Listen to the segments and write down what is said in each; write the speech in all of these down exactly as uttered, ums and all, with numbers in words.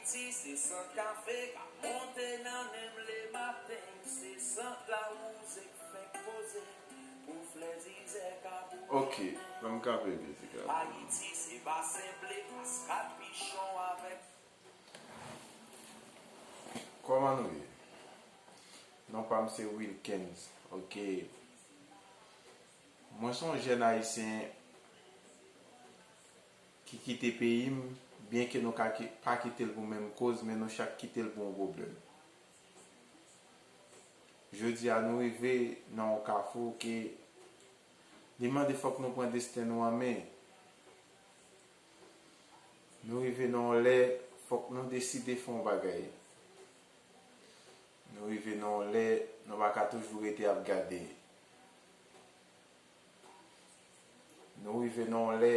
Si se sant kafe k ap monte nan nen m lematen, se sant lawouze k fenk poze pou flè dizè ka boule. Ok, ban m kanpe mizik la. Ayiti se basen ble, kaskad pichon avèk. Kòman nou ye? Non pa m se Wilkens, ok. Mwen se yon jèn ayisyen ki kite peyi m, byenke nou ka ki, pa kite l pou menm koz, men nou chak kite l pou yon pwoblèm. Jodi a, nou rive nan yon kafou ke li mande fòk nou pran desten nou an men. Nou rive nan yon lè, fòk nou deside fè yon bagay. Nou rive nan yon lè, nou pa ka toujou rete ap gade. Nou rive nan yon lè,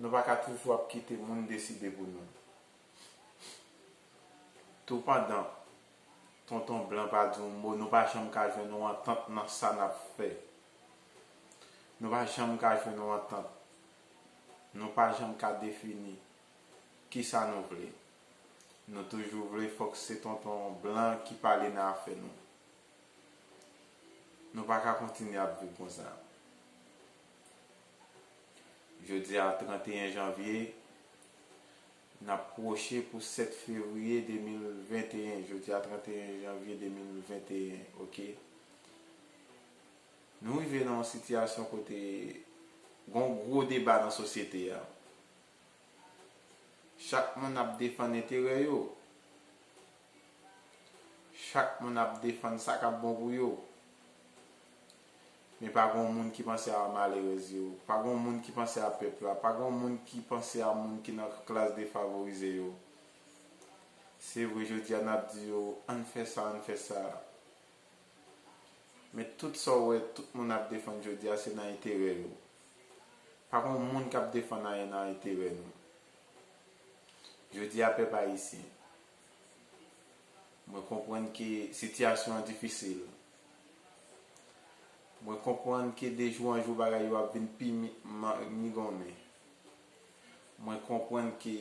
nou pa ka toujou ap kite moun deside pou nou. Toupandan Tonton Blan pa di yon mo, nou pa janm ka jwenn yon antant nan sa n ap fè. Nou pa janm ka jwenn yon antant. Nou pa janm ka defini kisa nou vle. Nou toujou vle fòk se Tonton Blan ki pale nan afè nou. Nou pa ka kontinye ap viv konsa. Jodi a, trannteyen janvye, n ap pwoche pou sèt fevriye de mil venteyen. Jodi a, trannteyen janvye de mil venteyen, ok? Nou rive nan yon sitiyasyon kote gen yon gwo deba nan sosyete a. Chak moun ap defann enterè yo. Chak moun ap defann sa k ap bon pou yo. Men pa gen yon moun ki panse a malerèz yo. Pa gen yon moun ki panse a pèp la. Pa gen yon moun ki panse a moun ki nan klas defavorize yo. Se vre, jodi a, n ap di yo, ann fè sa, ann fè sa. Men tout sa w wè tout moun ap defann jodi a, se nan enterè yo. Pa gen yon moun k ap defann anyen nan enterè nou. Jodi a, pèp ayisyen, mwen konprann ke sitiyasyon an difisil. Mwen konprann ke de jou an jou bagay yo ap vin pi mi-, ma-, migonnen. Mwen konprann ke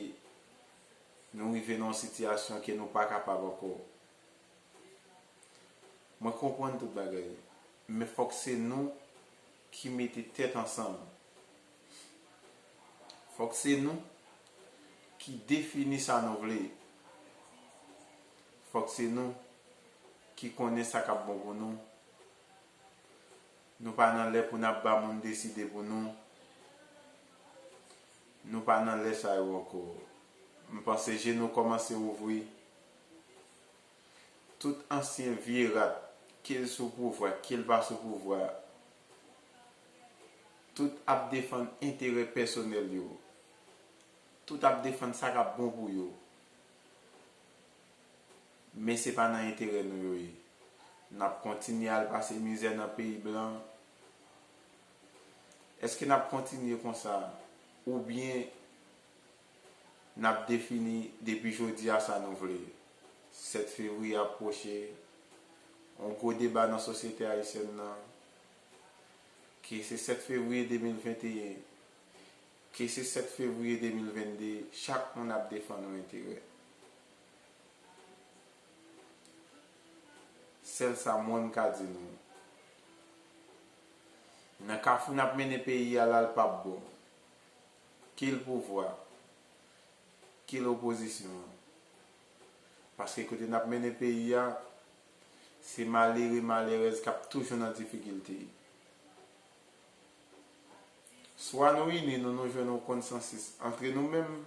nou rive nan yon sitiyasyon ke nou pa kapab ankò. Mwen konprann tout bagay, men fòk se nou ki mete tèt ansanm. Fòk se nou ki defini sa nou vle. Fòk se nou ki konnen sa k ap bon pou nou. Nou pa nan lè pou n ap ba moun deside pou nou. Nou pa nan lè sa yo ankò. M panse je nou kòmanse ouvri. Tout ansyen vye rat, ke l sou pouvwa, ke l pa sou pouvwa, tout ap defann enterè pèsonèl yo. Tout ap defann sa k ap bon pou yo. Men se pa nan enterè nou yo ye. N ap kontinye al pase mizè nan peyi blan. Èske n ap kontinye konsa? Oubyen n ap defini depi jodi a sa nou vle? Sèt fevriye ap pwoche, yon gwo deba nan sosyete ayisyèn nan. Ke se sèt fevriye de mil venteyen, ke se sèt fevriye de mil vennde, chak moun ap defann yon enterè. Sèl sa mwen m ka di nou, nan kafou n ap mennen peyi a la, l p ap bon. Ke l pouvwa, ke l opozisyon an. Paske kote n ap mennen peyi a, se malere, malerèz k ap toujou nan difikilte. Swa nou ini nou, nou jwenn yon konsansis antre nou menm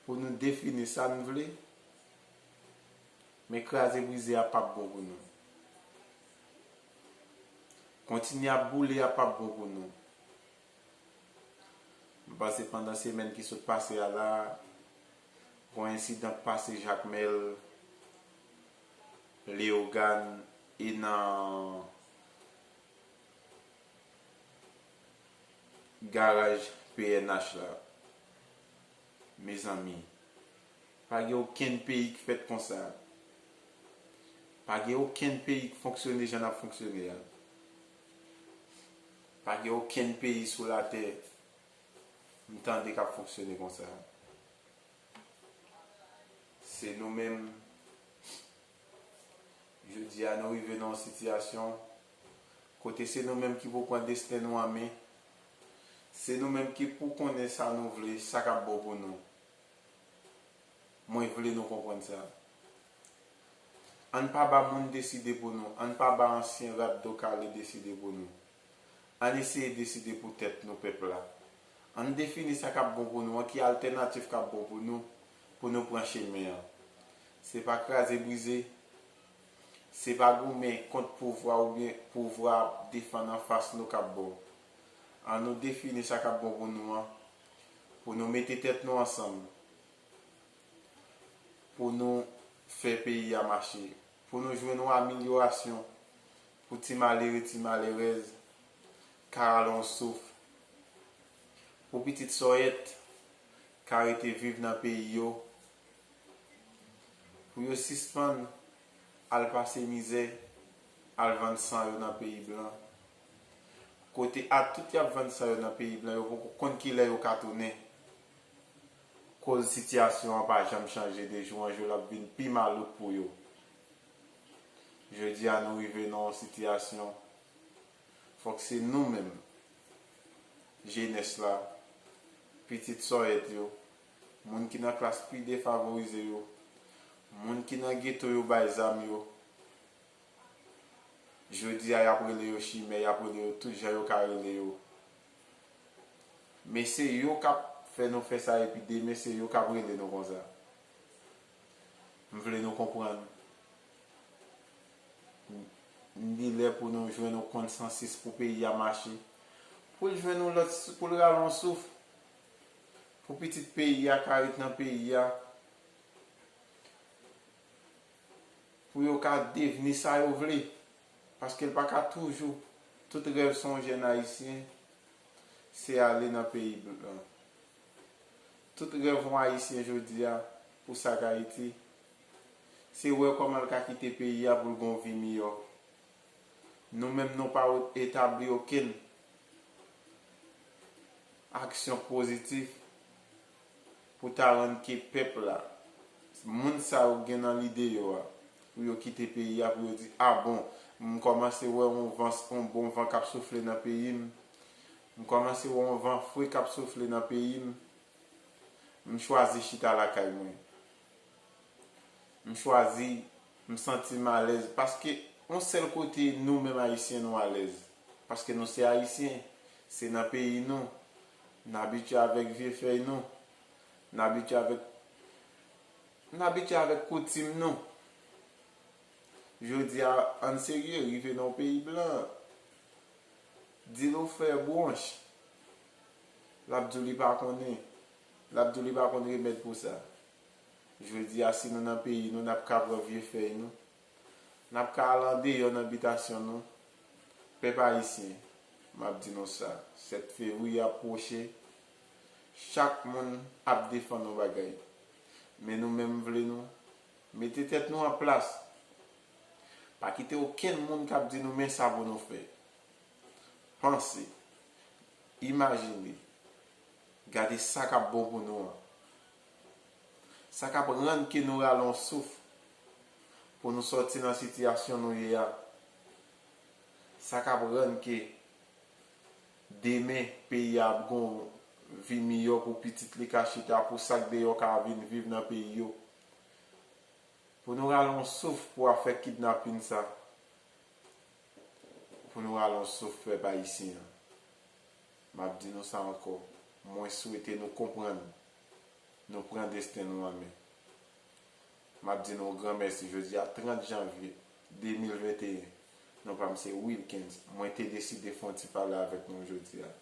pou nou defini sa n vle, men kraze brize a p ap bon pou nou. Kontinye ap boule a p ap bon pou nou. M panse pandan semèn ki sot pase a la, gon ensidan k pase Jakmèl, Leyogàn e nan garaj P N H la. Mezanmi, pa gen okenn peyi k fèt konsa. Pa gen okenn peyi k fonksyone jan n ap fonksyone a. Pa gen okenn peyi sou latè m tande k ap fonksyone konsa. Se nou menm. Jodi a nou rive nan yon sitiyasyon kote se nou menm ki pou pran desten nou an men. Se nou menm ki pou konnen sa nou vle, sa k ap bon pou nou. Mwen vle nou konprann sa. Ann pa ba moun deside pou nou, ann pa ba ansyen rat do kale deside pou nou. Ann eseye deside pou tèt nou, pèp la. Ann defini sa k ap bon pou nou an, ki altènatif k ap bon pou nou, pou nou pran chemen an. Se pa kraze brize, se pa goumen kont pouvwa oubyen pouvwa ap defann anfas nou k ap bon. Ann nou defini sa k ap bon pou nou an, pou nou mete tèt nou ansanm, pou nou fè peyi a mache, pou nou jwenn yon amelyorasyon, pou ti malere, ti malerèz ka rale yon souf, pou pitit sòyèt ka rete viv nan peyi yo, pou yo sispann al pase mizè, al vann san yo nan peyi blan. Kote a tout y ap vann san yo nan peyi blan, yo poko konn kilè yo ka tounen. Koz sitiyasyon an pa janm chanje, de jou an jou l ap vin pi malouk pou yo. Jodi a nou rive nan yon sitiyasyon, fòk se nou menm, jenès la, pitit sòyèt yo, moun ki nan klas pi defavorize yo, moun ki nan geto yo bay zam yo, jodi a y ap rele yo chimè, y ap rele yo tout jan yo ka rele yo. Men se yo k ap fè nou fè sa epi demen se yo k ap rele nou konsa. M vle nou konprann. Li lè pou nou jwenn yon konsansis pou peyi a mache. Pou l jwenn yon lòt, pou l rale yon souf. Pou pitit peyi a ka ret nan peyi a. Pou yo ka devni sa yo vle. Paske l pa ka toujou. Tout rèv se yon jèn ayisyen, se ale nan peyi blan. Tout rèv yon ayisyen jodi a pou sa k Ayiti, se wè kòman l ka kite peyi a pou l gen yon vi miyò. Nou menm nou pa etabli okenn aksyon pozitif pou ta rann ke pèp la, moun sa yo gen nan lide yo a, pou yo kite peyi a, pou yo di, a bon, m kòmanse wè yon van, yon bon van k ap soufle nan peyi m, m kòmanse wè yon van fre k ap soufle nan peyi m, m chwazi chita lakay mwen. M chwazi, m santi m alèz. Paske yon sèl kote nou menm ayisyen nou alèz. Paske nou se ayisyen, se nan peyi nou. N abitye avèk vye fèy nou. N abitye avèk, n abitye avèk koutim nou. Jodi a, ann serye, rive nan yon peyi blan. Di l ou fè bwonch, l ap di w li pa konnen. L ap di w li pa konn remèd pou sa. Jodi a, si nou nan peyi nou, n ap ka pran vye fèy nou. N ap ka al andeyò nan bitasyon nou. Pèp ayisyen, m ap di nou sa, sèt fevriye ap pwoche, chak moun ap defann yon bagay. Men nou menm vle nou mete tèt nou an plas. Pa kite okenn moun k ap di nou men sa pou nou fè. Panse, imajine, gade sa k ap bon pou nou an. Sa k ap rann ke nou rale yon souf pou nou sòti nan sitiyasyon nou ye a. Sa k ap rann ke demen peyi a ap gon vi miyò pou pitit li ka chita, pou sa k deyò ka vin viv nan peyi yo. Pou nou rale yon souf pou afè kidnapin sa. Pou nou rale yon souf pèp ayisyen an. M ap di nou sa ankò. Mwen swete nou konprann. Nou pran desten nou an men. M ap di nou yon gran mèsi. Jodi a trant janvye de mil venteyen. Non pa m se Wilkens. Mwen te deside fè yon ti pale avèk nou jodi a.